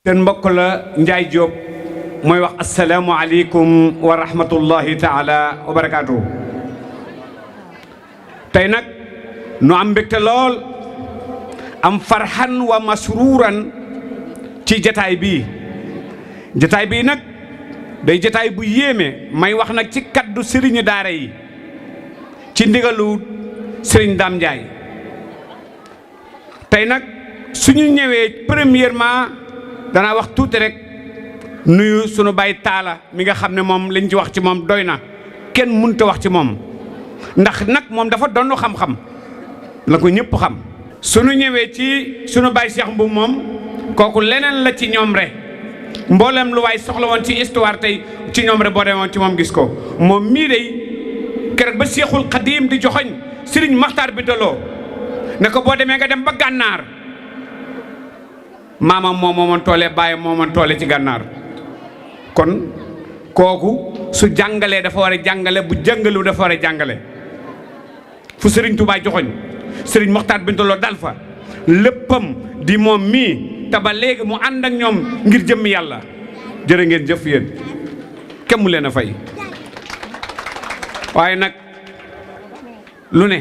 seen mbokk la Njaay Jóob mooy wax assalaamu aleykum wa rahmatullahi taala wa barakaatu. tey nag nu am mbégte lool am farxan wa masruuran ci jataay bii nag day jataay bu yéeme may wax nag ci kaddu sëriñu daara yi ci ndigalu sëriñ Dame Ndiaye. tey nag suñu ñëwee premièrement danaa wax tuuti rek nuyu sunu baay taala mi nga xam ne moom liñ ci wax ci moom doy na kenn mënut a wax ci moom ndax nag moom dafa doon xam-xam la ko ñëpp xam. sunu ñëwee ci sunu baay Cheikh Mbow moom kooku leneen la ci ñoom rek mboolem lu waay soxla woon ci histoire tey ci ñoom rek boo demoon ci moom gis ko moom mii day keroog ba Cheikhul Khadim di joxoñ Serigne Makhtar bi daloo ne ko boo demee nga dem ba gànnaar. maamam moo moomoon toole bàyyi moomoon toole ci gànnaar kon kooku su jàngalee dafa war a jàngale bu jàngalu dafa war a jàngale fu Serigne Touba joxoñ Serigne Mokhtar Bintaloo dal fa léppam di moom mii te ba léegi mu ànd ak ñoom ngir jëmmi yàlla jërë ngeen jëf yéen kenn mu leen a fay. waaye nag lu ne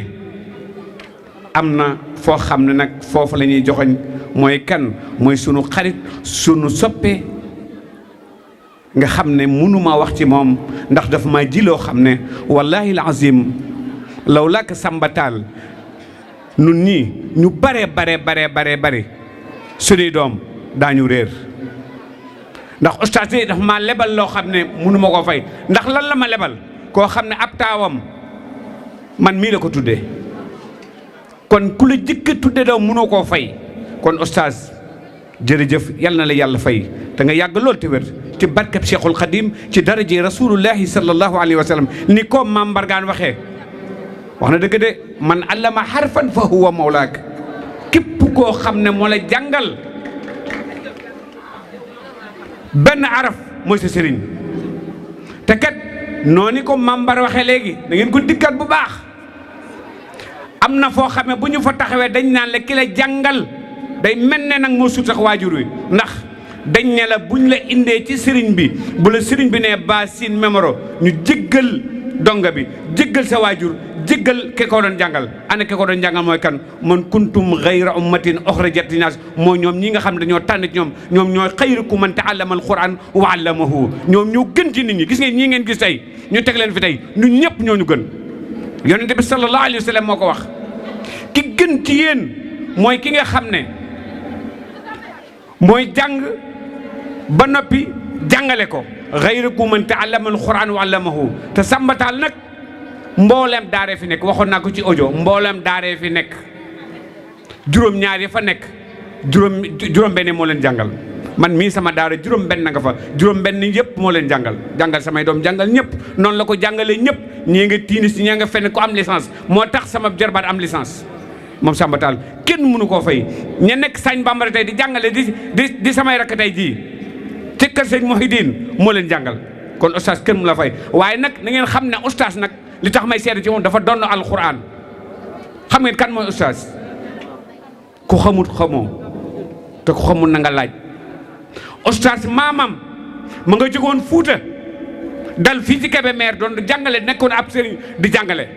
am na foo xam ne nag foofu la ñuy joxoñ mooy kan mooy sunu xarit sunu soppe nga xam ne mënuma wax ci moom ndax dafa ma jiloo xam ne wallahi alazim law lak sàmbataal nun ñii ñu bare sunuy doom daañu réer ndax ustaas yi dafa ma lebal loo xam ne mënuma koo fay ndax lan la ma lebal koo xam ne ab taawam man mii la ko tuddee kon ku la jëkk tudde doom mënoo koo fay kon oustaz jërëjëf yal na la yàlla fay te nga yàgg lool te wér ci barkeb Cheikhul Khadim ci daraje rasulullahi sallallahu alayhi wa sallam ni ko maam Mbargaan waxee wax na dëgg de man allama harfan fa huwa mawlaak képp koo xam ne moo la jàngal benn araf mooy sa sëriñ te kat noonu ko maam Mbar waxee léegi da ngeen ko dikkat bu baax am na foo xam ne bu ñu fa taxawee dañ naan la ki la jàngal day mel ne nag moo sut sax waajur wi ndax dañ ne la buñ la indee ci sëriñ bi bu la sëriñ bi ne ba siin mémoro ñu jéggal donga bi jéggal sa waajur jéggal ke ko doon jàngal ana ke ko doon jàngal mooy kan man kuntum ghayra ummatin ukhrijat linnaas mooy ñoom ñi nga xam ne dañoo tànn ci ñoom ñooy xayrukum man ta'allama al-Qur'an wa 'allamahu ñoom ñoo gën ci nit ñi gis ngeen ñii ngeen gis tey ñu teg leen fi tey ñun ñëpp ñoo ñu gën yonente bi sallallahu alayhi wa sallam moo ko wax ki gën ci yéen mooy ki nga xam ne mooy jàng ba noppi jàngale ko xayrukum man ta'allama al-Qur'an wa 'allamahu te sàmbataal nag mboolem daaree fi nekk waxoon naa ko ci audio mboolem daaree fi nekk juróom-ñaar yi fa nekk juróom-benn moo leen jàngal man mii sama daara juróom-benn nga fa juróom-benn yëpp moo leen jàngal samay doom jàngal ñëpp noonu la ko jàngalee ñëpp ñii nga tiini si ñaa nga fenn ko am licence moo tax sama jarbaat am licence moom sàmbataal kenn mënu koo fay ña nekk sañ bambara tey di jàngale di samay rakk tey jii ci kër sëñ Mouhidine moo leen jàngal kon oustaz kenn mu la fay waaye nag na ngeen xam ne oustaz nag li tax may seede ci moom dafa doon alquran xam ngeen kan mooy oustaz ku xamut xamoo te ku xamut na nga laaj oustaz maamam ma nga jógoon Fuuta dal fii ci Kébémer doon jàngale nekkoon ab sëriñ di jàngale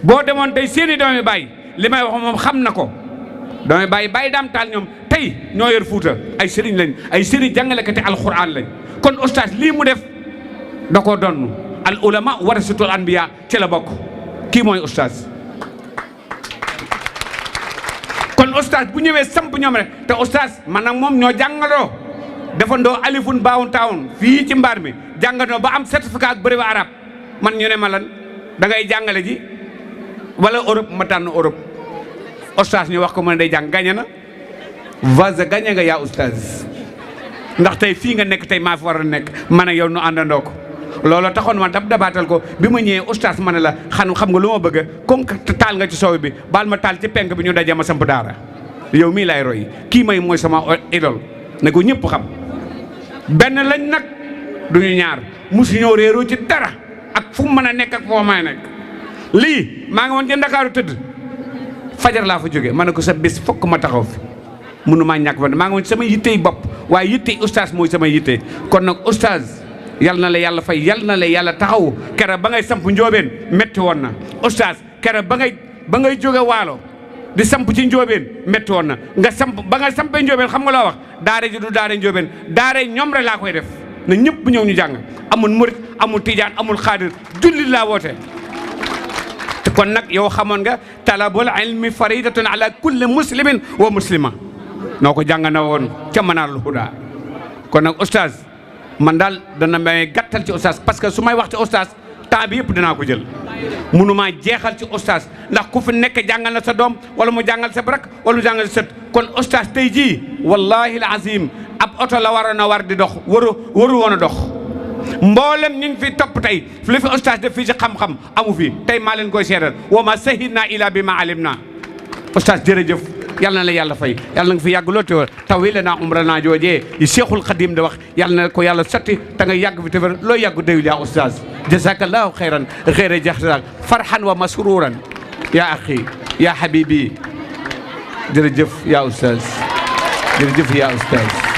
boo demoon tey seeni doomi baay li may wax moom xam na ko doomi baay daam taal ñoom tey ñoo yor Fuuta ay sëriñ lañ ay sëriñ jàngalekati alquran lañ kon oustaz lii mu def da koo donn al ulama warasatul anbiya ci la bokk kii mooy oustaz kon oustaz bu ñëwee samp ñoom rek te oustaz man nag moom ñoo jàngaloo defandoo alifun baawun taawun fii ci mbaar mi jàngadoo ba am certificat ak brevet arabe man ñu ne ma lan da ngay jàngale ji wala Europe ma tànn Europe oustaz ñu wax ko mu ne day jàng gañe na vase gañe nga yaa oustaz ndax tey fii nga nekk tey maa fi war a nekk man ak yow nu àndandoo ko looloo taxoon ma dabaatal ko bi ma ñëwee oustaz ma ne la xam nga lu ma bëgg comme que taal nga ci soow bi baal ma taal ci penk bi ñu daje ma samp daara yow mii laay roy kii may mooy sama idole ne ko ñëpp xam benn lañ nag duñu ñaar musu ñëw réeroo ci dara ak fu mu mën a nekk ak foo mën a nekk lii maa ngi woon ci Ndakaaru tëdd fajar laa fa jóge ma ne ko sa bés fokk ma taxaw fi mënu maa ñàkk fa maa ngi woon sama yittey bopp waaye yitte oustaz mooy sama yitte kon nag oustaz yal na la yàlla fay yal na la yàlla taxaw keroog ba ngay samp njóobeen métti woon na oustaz keroog ba ngay jóge waalo di samp ci njóobeen métti woon na nga samp ba nga sampee njóobeen xam nga loo wax daare ji du daare njóobeen daare ñoom rek laa koy def na ñëpp ñëw ñu jàng amul murit amul tijaan amul xaadir jullit laa woote te kon nag yow xamoon nga talabul ilmi faridatun ala kulli muslimin wa muslima noo ko jàng na woon ca Manarul Huda kon nag oustaz man daal dana may gàttal ci oustaz parce que su may wax ci oustaz temps bi yëpp dinaa ko jël mënumaa jeexal ci oustaz ndax ku fi nekk jàngal na sa doom wala mu jàngal sa brak wala mu jàngal sa sët kon oustaz tey jii wallahi al azim ab oto la waroon a war di dox waru woon a dox mboolem ñu ngi fi topp tey li fi oustaz def fii ci xam-xam amu fi tey maa leen koy seedal wa ma sahidna ila bi ma alim na oustaz jërëjëf yàlla na la yàlla fay yàlla na nga fi yàgg lool te tawila naa umrana joojee yi Cheikhul Khadim da wax yàlla na ko yàlla sotti te nga yàgg fi te wér loo yàgg déwul yaa oustaz jazakallahu xayran xayra jaxrak farhan wa masruran yaa axi yaa habibi jërëjëf yaa oustaz jërëjëf yaa oustaz